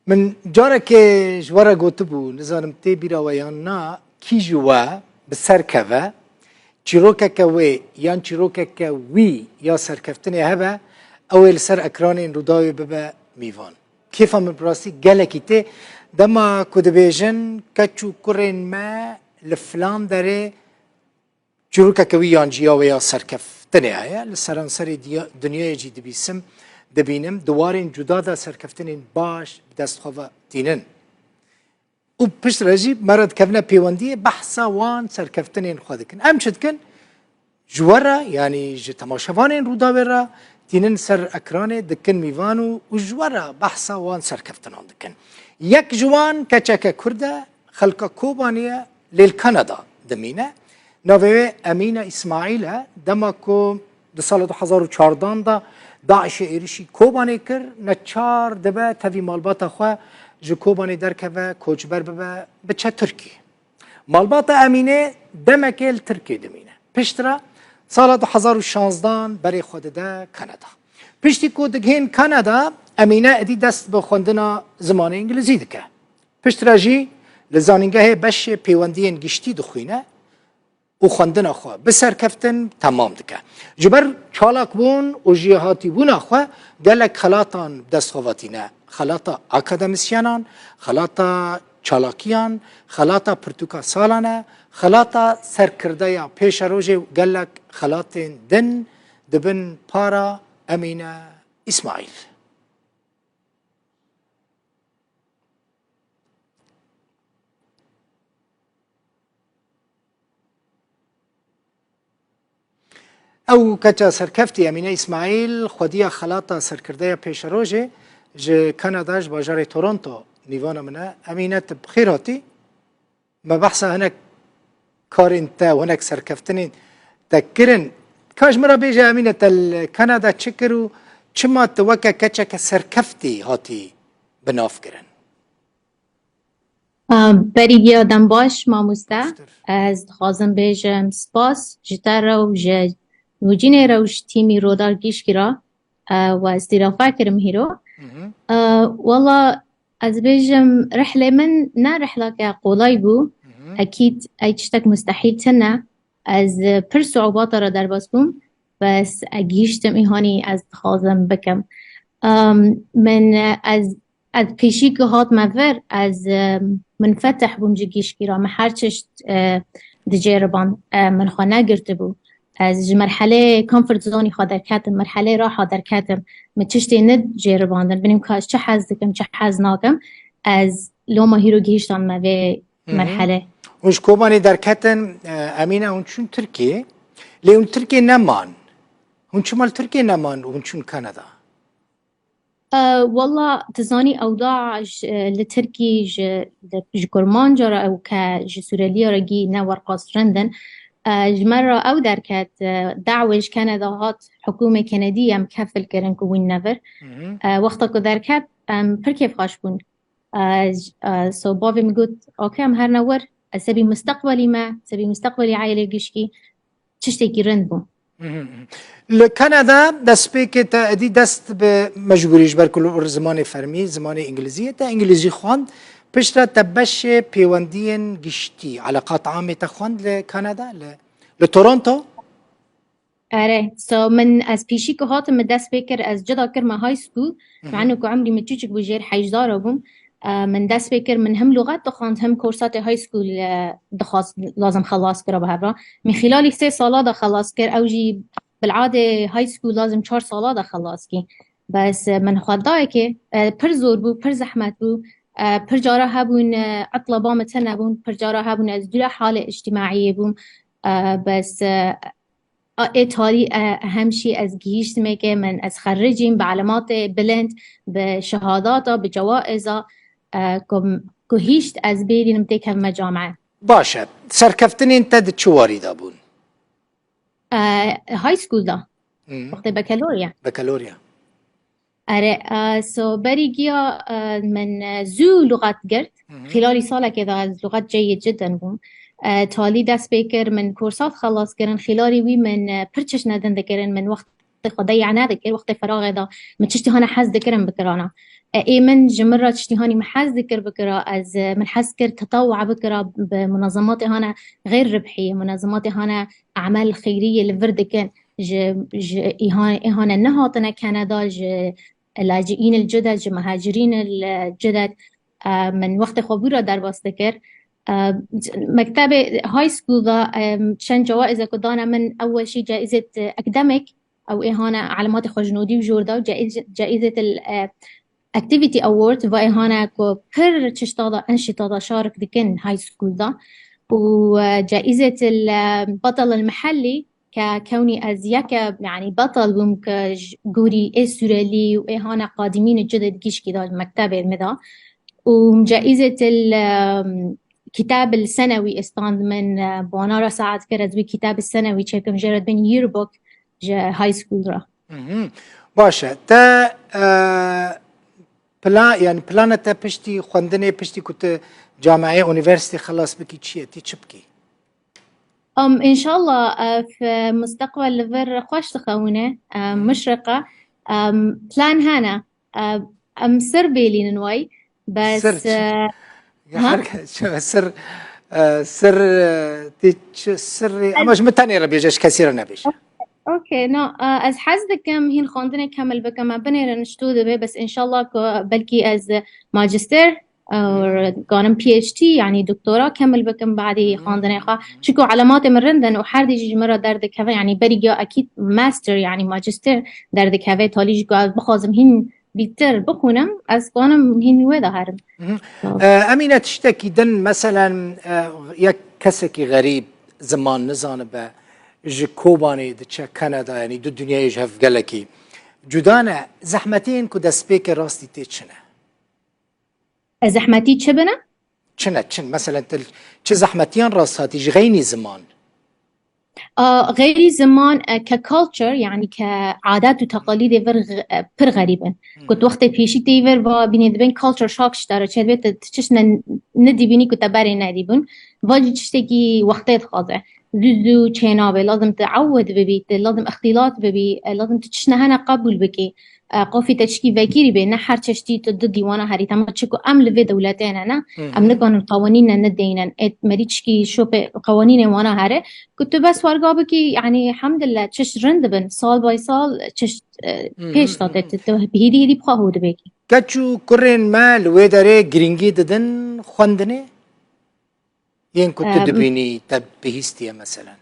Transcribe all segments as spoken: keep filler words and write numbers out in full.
Min carekê ji we re gotibû, nizanim tê bîra we yan na, kî ji we bi ser keve, çîrokeke wê yan çîrokeke wî ya serkeftinê hebe, ew ê li ser ekranên Rûdawê bibe mîvan. Kêfa min bi rastî gelekî tê, dema ku dibêjin keç û kurên me li filan derê çîrokeke wî yan jî ya wê ya serkeftinê heye. Li seranserê diya-, dinyayê jî dibîsim, dibînim, di warên cuda de serkeftinên baş bi dest xwe ve tînin. Û piştre jî me re dikevine pêwendiyê, behsa wan serkeftinên xwe dikin. Em çi dikin? Ji we re, yanî ji temaşevanên Rûdawê re, tînin ser ekranê, dikin mîvan û, û ji we re behsa wan serkeftinan dikin. Yek ji wan keçeke Kurd e, xelka Kobanê ye, lê li Kanada dimîne. Navê wê Emîne Îsmaîl e. Dema ku di sala du hezar û çardan de DAIŞê êrişî Kobanê kir, neçar dibe tevî malbata xwe ji Kobanê derkeve, koçber bibe, biçe Tirkiyê. Malbata Emînê demekê li Tirkiyê dimîne. Piştre sala du hezar û şanzdan berê xwe dide Kanada. Piştî ku digihên Kanada, Emîne êdî dest bi xwendina zimanê îngilîzî dike. Piştre jî li zanîngehê beşê pêwendiyên giştî dixwîne û xwendina xwe bi serkeftin temam dike. Ji ber çalakbûn û jêhatîbûna xwe gelek xelatan bi dest xwe ve tîne. Xelata akademisyenan, xelata çalakiyan, xelata pirtûka salan e, xelata serkirdeya pêşerojê û gelek xelatên din, dibin para Emîne Îsmaîl. Ew keça serkeftî Emîne Îsmaîl xwediya xelata serkirdeya pêşerojê ji Kanada, ji bajarê Toronto, mîvana min e. Emîne, tu bi xêr hatî. Me behsa hinek karên te û hinek serkeftinên te kirin. Ka ji min re bêje, Emîne, te li Kanada çi kir û çima tu weke keçeke serkeftî hatî bi nav kirin? A, berî giya dem baş, mamoste. Piştir. Ez dixwazim bêjim spas ji te re û ji nûcînê re û ji tîmî Rodar Gişkî re. E, we îstîrafe kirim hîro. Hı hı. E, wala ez bêjim, rihlê min ne rihleke qolay bû. Hı hı. Ekîd, ey tiştek mustehîl tine. Ez pir siûbata re derbas bûm. Bes e, gihîştim îhanî ez dixwazim bikim. Em, min, e, ez, ez pêşî ku hatime vir, ez, e, munfetih bûm ji gişkî re. Min her tişt, e, dicêriban. E, min xwe negirtibû. Ez ji merhelê comfort zonî xwe derketim, merhelê raha derketim. Min tiştê ned cêribandin. Binim ka ez çi hez dikim, çi hez nakim. Ez loma hîro gihîştan me vê Hı hı. merhelê. Hûn ji Kobanê derketin, e, Emîne, hûn çûn Tirkiyê. Lê hûn Tirkiyê neman. Hûn çima li Tirkiyê neman û hûn çûn Kanada? E, walla, tu zanî, ewda ji, e, li Tirkî ji, li, ji Kurmanca re ew ke ji Sûreliya re gî ne werqas rind in. E, ji me re ew derket, e, dawê ji Kanada hat, hikûmê Kanadî em kefil kirin ku wîn nevir. Hı hı. E, wexta ku derket, em pir kêfxweş bûn. E, j-, e, so bavê min got, "Ok, em herne wir, ez sebî misteqbelî me, sebî misteqbelî ailê gişkî, tiştekî rind bû." Hı hı. Li Kanada destpêkê te êdî dest bi mecbûrî, ji ber ku li wir zimanê fermî, zimanê îngilîzî ye, te îngilîzî xwend, piştre te beşê pêwendiyên giştî, eleqat amê te xwend li Kanada, li, li Toronto? Erê, so min ez pêşî ku hatim, min dest pê kir, ez cida kirme high school. Hı hı. Meno ku emrî min çûçik bû, jêr heyjdar bûm. E, min dest pê kir, min him lûxet dixwand, him korsatê high school, e, dixwast, lazim xelas kira bi hev re. Min xîlalî sê sala de xelas kir, ew jî bil'adê high school lazim çar sala de xelas kî. Bes, e, min xwe dayekê, e, pir zor bû, pir zehmet bû. E, pir cara hebûn, e, etla ba min tune bûn, pir cara hebûn, ez dûre halê îctîmaiyê bûm. E, bes, e, A, ê tarî, e, hemşî ez gihîştimê ke min ez xericîm bi elematê bilind, bi şehadata, bi cewaêza, e, ku, ku hîşt ez bêrînim têkevime came. Baş e. Serkeftinên te di çi warî de bûn? E, high school da. Hı. Wextê bekalorya. Bekalorya. Erê, e, so berî giya, e, min, e, zû lûxat girt. Hı hı. Xîlalî salekê de ez lûxat ceyê cidden bûm. E, talî dest pê kir, min korsat xelas kirin. Xîlalî wî min, e, pir çişne din dikirin. Min wext wextê xwe deya nedikir, wextê feraxê de min tiştî hane hez dikirin bikirana. E, ê min ji min re tiştî hanî min hez dikir bikira, ez, e, min hez kir tetawa bikira bi munazematê hane xeyr ribhî, munazematê hane emel xeyriyê li vir dikin. Ji, ji îhan-, ê hane nehatine Kanada, ji لاجئین الجدد, ji muhacirîn الجدد, e, min wextê xwe bûra derbas dikir. E, mektebê high school da, e, çend cawaizê ku dane min, ewel jî caizet, e, akademik, ew ê hane elematê xwe ji nodî û jor da, caiz-, caizet el, e, activity award, va ê hane ku pir çişta da, enşîta da şarik dikin high school da. Û, e, caizet el, e, batal el mehellî, ke kewnî ez yeke, yanî betal bûm ke ji gorî ê Sûrelî û ê hane qadimîn û cide digîşkî da mektebê me da. Û caîzet el, em, kitab el senewî ê stand min, e, bi wana re saet kir ez wî kitab el senewî çêkim jê re dibên yearbook ji high school re. Mhm. Baş e. Te, e, plan, yani plana te piştî xwendinê, piştî ku tu cameyê, unîversîtê xelas bikî çi ye? Tê çi bikî? Em, înşallah, e, f-, musteqbel li vir xweş dixewine, e, Mhm. muşriqe. Em, plan hene. E, em sir bêlînin way. Bes, Sir çi? e, Ya ha? her ke-, çi sir, e, sir, e, tê çi sirrê, ama ji min tenê re bêje, ji kesî re nebêje. Okey, no, e, ez hez dikim hîn xwendinê kemil bikim, me binêrin ji tu dibe, bes înşallah ku belkî ez magister, e, Hmm. kanim P H D, yanî doktora kemil bikim badî Hmm. xwendinê xwe. Çiko elematê min rind in û her dî jî ji min re derdikeve, yanî berî ya ekîd master, yanî magister derdikeve, talî jî ku ez bixwazim hîn bîtir bixwînim, ez kanim hîn wê de herim. Mhm. So. E, Emîne, tiştekî din, meselen, e, yek kesekî xerîb, ziman nizanibe, ji Kobanê diçe Kanada, yanî du dinyayê ji hev gelekî cuda ne, zehmetiyên ku destpêkê rastî tê çi ne? E, zehmetî çi bine? Çi ne, çi ne? Meselen, tu çi zehmetiyan rast hatî ji xeynî ziman? A, xeyrî ziman, e, ke culture, yanî ke adet û teqalîdê vir, e, pir xerîb in. Hmm. Ku tu wextê pêşî tê vir va bînê dibên culture shock ji te re çêdibê, tu, tu çişt ne, nedîbînî ku te berê nedîbûn. Va jî tiştekî wextê dixwaze. Zû zû çênabe, lazim tu ewid bibî, tu lazim îxtîlat bibî, e, lazim tu çişt ne hene qebûl bikî. E, qafî te çikî vekirî bê, ne her çeştî tu di dîwana herî. Tema çiku em li vê dewletê ne, ne? Hı hı. Em nikanin qewanîn ne nedeynin. Ê merî çikî şopê qewanînê wana here. Ku tu bes werga bikî, yanî hemdillah, çiş rind dibin. Sal by sal çiş, e, Hı hı, pêş da hı te, hı. tu, tu hîdî hîdî bi xwe hû dibêkî. Keç û kurên me li wê derê girîngî didin xwendinê? Yên ku tu Em, dibînî, te bihîstiye meselen?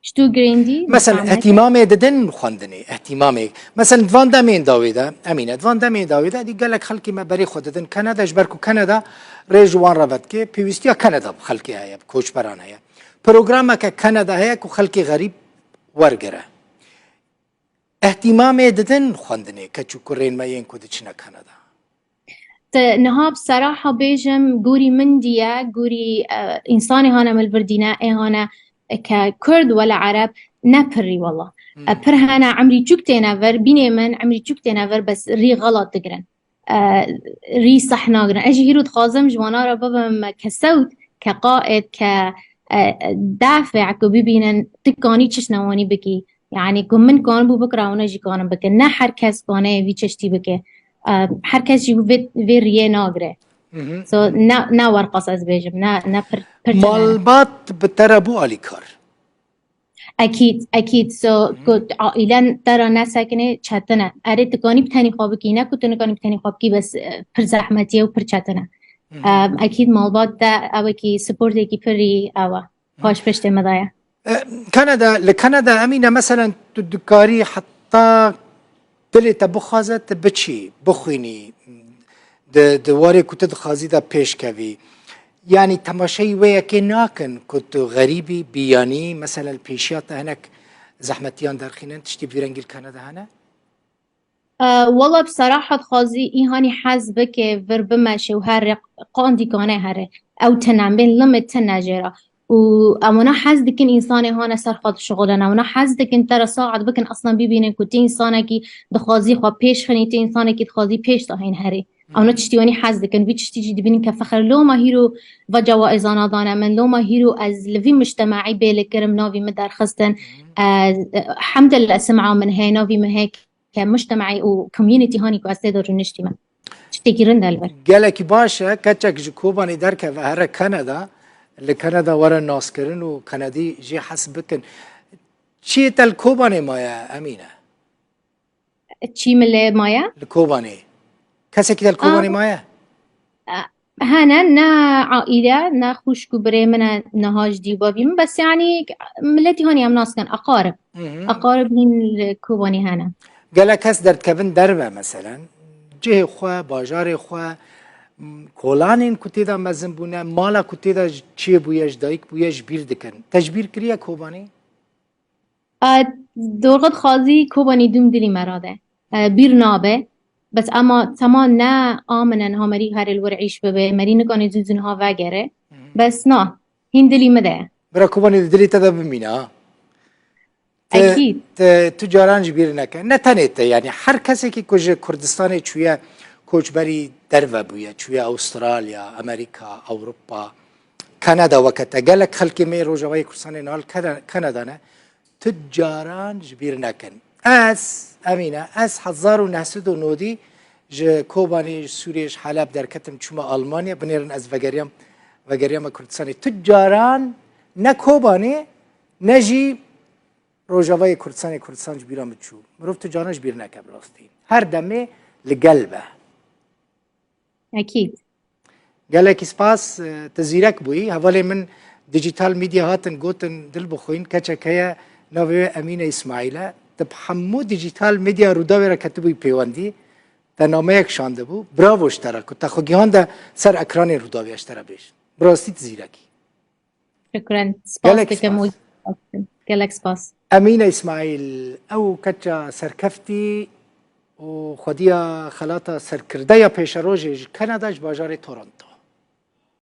Ji tu girêndî, Mesela, zehmet e. Îhtîmamê didin xwendinê, îhtîmamê. Mesela, di van demên dawî de, Emîne, di van demên dawî de, dî gelek xelkî me berê xwe didin Kanada, ji ber ku Kanada rê ji wan re vedike, pêwîstiya Kanada bi xelkê heye, bi koçberan heye. Programeke Kanada heye ku xelkê xerîb wergire. Îhtîmamê didin xwendinê keç û kurên me yên ku diçine Kanada? Te niha bi seraha bêjim, gorî min diye, gorî, e, însanê hane min li vir dîne, ê hane ke Kurd wele Ereb, ne pirî wela. Hmm. E, pir hene emrî çûk têne vir, bînê min emrî çûk têne vir, bes rî xelat digirin. E, rî seh nagirin. Ez jî hîro dixwazim ji wana re bibim ke sewt, ke qaid, ke, e, dafê ku bibînin, tu kanî çişt newanî bikî. Yanî ku min kanibû bikira, hûn jî kanin bikin. Ne her kes kane vî çeştî bike. Em, her kes jî vê, vê riyê nagire. Mhm. So, ne, ne werqas ez bêjim, ne, ne pir, pir çene. Malbat bi te re bû alîkar? Ekîd, ekîd. So, Mhm. ku aîlen te re nesekine, çetin e. Erê, tu kanî bi tenî xwe bikî, ne ku tu nikanî bi tenî xwe bikî, bes, e, pir zehmetî ye û pir çetin e. Mhm. Em, ekîd malbat te ewekî supportekî pirî ew e. Paş piştê me daye. E, Kanada, li Kanada, Emîne, meselen, tu dikarî heta dilê te bixwaze, tu biçî, bixwînî, di, di warê ku tu dixwazî de pêş kevî. Yanî, temaşeyî wê yekê nakin ku tu xerîbî, biyanî, meselen, li pêşiya te hinek zehmetiyan derxînin, tiştî bi vî rengî li Kanada hene? E, wela bi seraha dixwazî îhanî hez bike, vir bimeşe û here qandî kane here. Ew tine bên limit tine jê re. Û em wana hez dikin însanê hane ser xwe dişixulin. Em wana hez dikin te re saet bikin, eslan bibînin ku tu însanekî dixwazî xwe pêş xinî, tu însanekî dixwazî pêş de hên herî. Ewna tiştî wanî hez dikin, vî tiştî jî dibînin ke fexir loma hîro va cawaîzana dane min, loma hîro ez li vî mujtemaî bê li kirim navî min derxistin. E, hemdillah sim'a min heye, navî min heye ke mujtemaî û community hanî ku ez tê de rûniştî me. Tiştekî rind e li vir. Gelekî baş e, keçek ji Kobanê derkeve here Kanada, li Kanada were naskirin û Kanadî jê hes bikin. Çiyê te li Kobanê maye, Emîne? Çî min lê maye? Li Kobanê. Kesekî te li Kobanê maye? Hene, ne aîle, ne xwişk û birê min e, niha ji dî û bavî min. Bes yanî miletî hanî em nas kin, aqarib. Hı hı. Aqarib hîn li Kobanê hene. Gelek kes derdikevin derve, meselen. Cihê xwe, bajarê xwe, m, kolanên ku tê de mezin bûne, mala ku tê de ji çêbûye, ji dayik bûye, ji bîr dikin. Te ji bîr kiriye Kobanê? E, Dorxet xwazî Kobanî dûm dilî me rade. E, bîr nabe. Bes ema tema ne aminen ha merî herê li wir îş bibe, merî nikanê zû zû niha vegere. Hı hı. Bes na, hîn dilî min de ye. Bira Kobanî di dilê te de bimîne ha. Te, Ekîd. Te tu caran ji bîr neke. Ne tenê te, yanî her kesekî ku ji Kurdistanê çûye, koçberî derve bûye, çûye Avustralya, Amerîka, Ewropa, Kanada weke te. Gelek xelkê me yê Rojavayê Kurdistanê niha li Kana-, Kanada ne. Tu caran ji bîr nekin. Ez, Emîne, ez hezar û neh sed û nodî ji Kobanê, ji Sûriyê, ji Heleb derketim, çûme Almanya, binêrin ez vegeriyam, vegeriyame Kurdistanê. Tu caran ne Kobanê, ne jî Rojavayê Kurdistanê, Kurdistan ji bîra min çû. Mirov tu caran ji bîr neke bi rastî. Her demê li gel be. Ekîd. Gelekî spas, e, tu zîrek bûyî. Hevalê min dijital medya hatin gotin, dil bixwîn, keçek heye, navê wê Emîne Îsmaîl e. Tu bi hemû dijital medya Rûdawê re ketibûyî pêwendî. Te nameyek şandibû. Bravo ji te re ku te xwe gihande ser ekranên Rûdawê, ez ji te re bêjim. Bi rastî tu zîrekî. Şukran. Spas Gelek dikim spas. û gelek spas. Emîne Îsmaîl, ew keça serkeftî û xwediya xelata serkirde ya pêşerojê ji Kanada, ji bajarê Toronto.